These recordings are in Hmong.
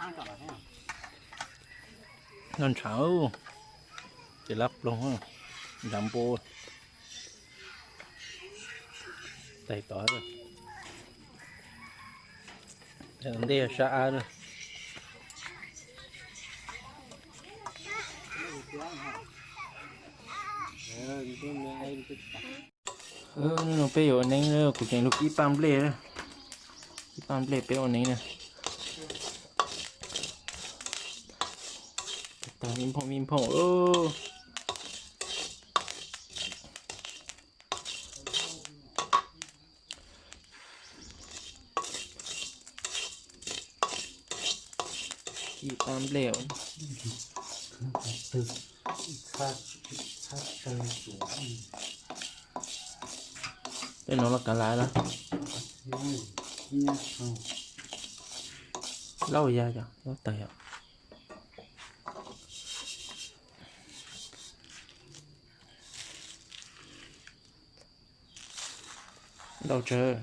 Noj ntshav, ces lab ploog, ntshav npua. Tais tod, ntej sab ab na. Hnub no peb yuav ua neeb, kuv tseem lug kib paj nplej, kib paj nplej peb ua neeb na. Tag vij nphooj vij nphooj. Kib paj nplej. Tej no los kav liam na. Lauj ya yog, lauj tawg yog. Lauj tsawg.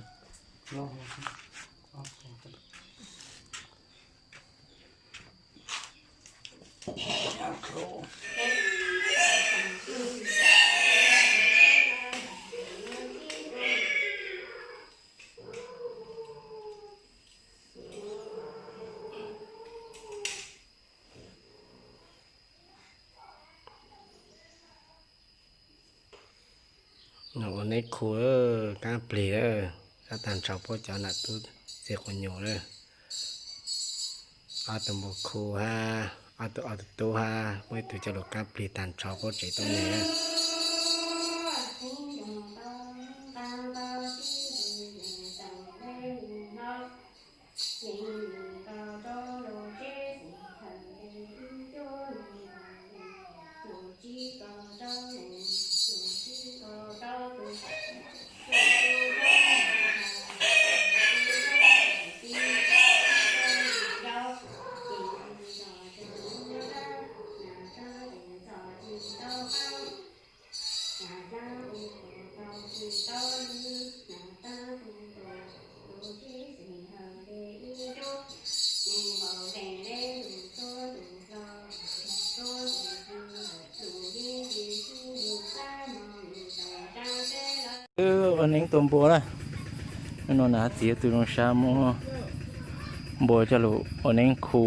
Ua neeb khu, kaab plig lawm, kaab tag nrho puab cov nam tub txiv quas nyuam lawm. Ob tug npua khu hab, ob tug, ob tug tub hab, muaj ib tug coj lug kaab plig tag nrho puab tsev tuab neeg lawm. Wb ua neeb tua npua na. Hnub no na txiv tug zoo sab muab npua coj lug ua neeb khu,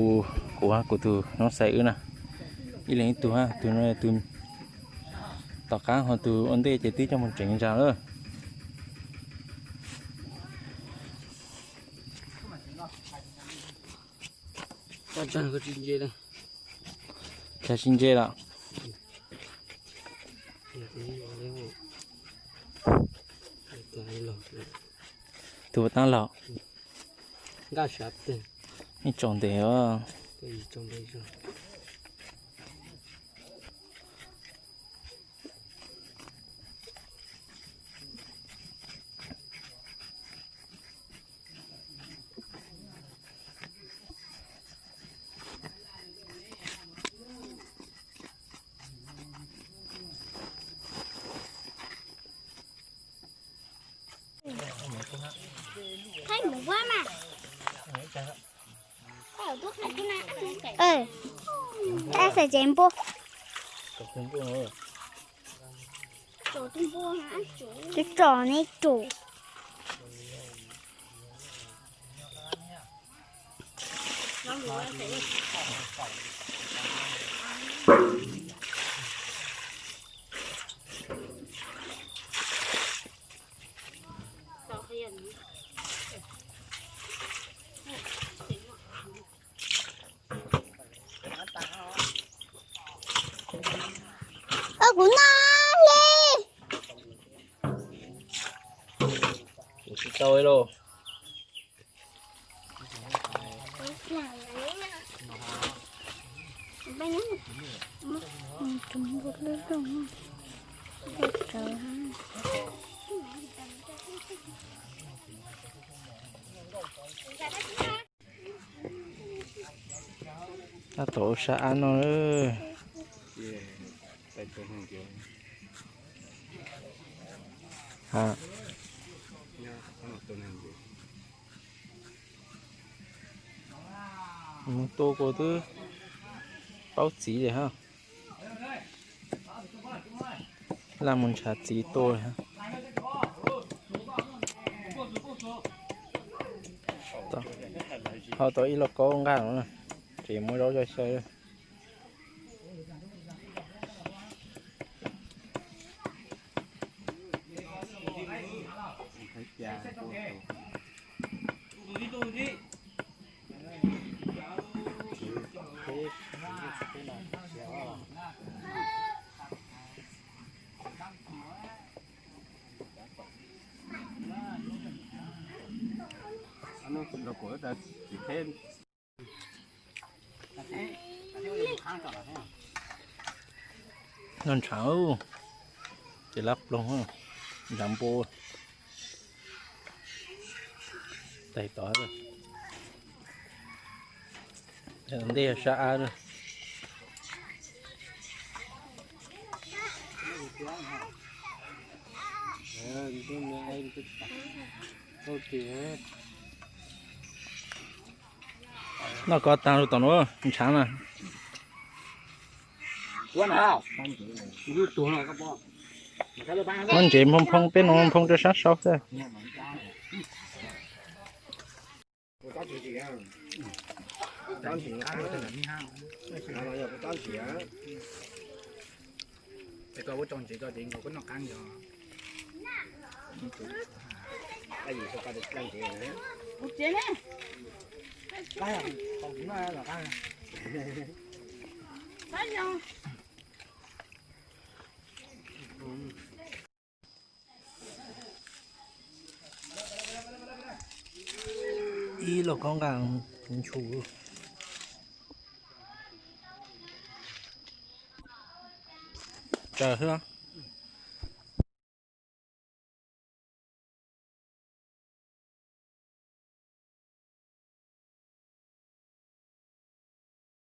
kuv hab kuv tug noob xais wb na. Ib leeg ib tug hab, tug no tug tom qaab ho tug ua ntej ces twb coj moog tseev ntsa lawm. Tsis ntse los? Tug puas taab lug? Ib tsoom ntev os. Thaij mus ua mas. Thaij tsev npua. Tsom nej tsom. Kuv no li. Tsis tau li lauj. Tab tom ua sab ab no. Ha. Mus tua kuv twb paub txiv li hab. Laj mus ntshav txiv tua li hab. Ho tau ib lauj kaub nqaj no, tseem muab zaub coj xyaw. Noj ntshav, ces lab ploog, ntshav npua. Tais tod, ntej sab ab. Noj koj taag lug tom nuav ntshav na. Muab ntsev nphoo nphoo peb nuav nphoo rua sab sau xwb. Ib lauj kaub nqaj ntshua, tsawg xwb.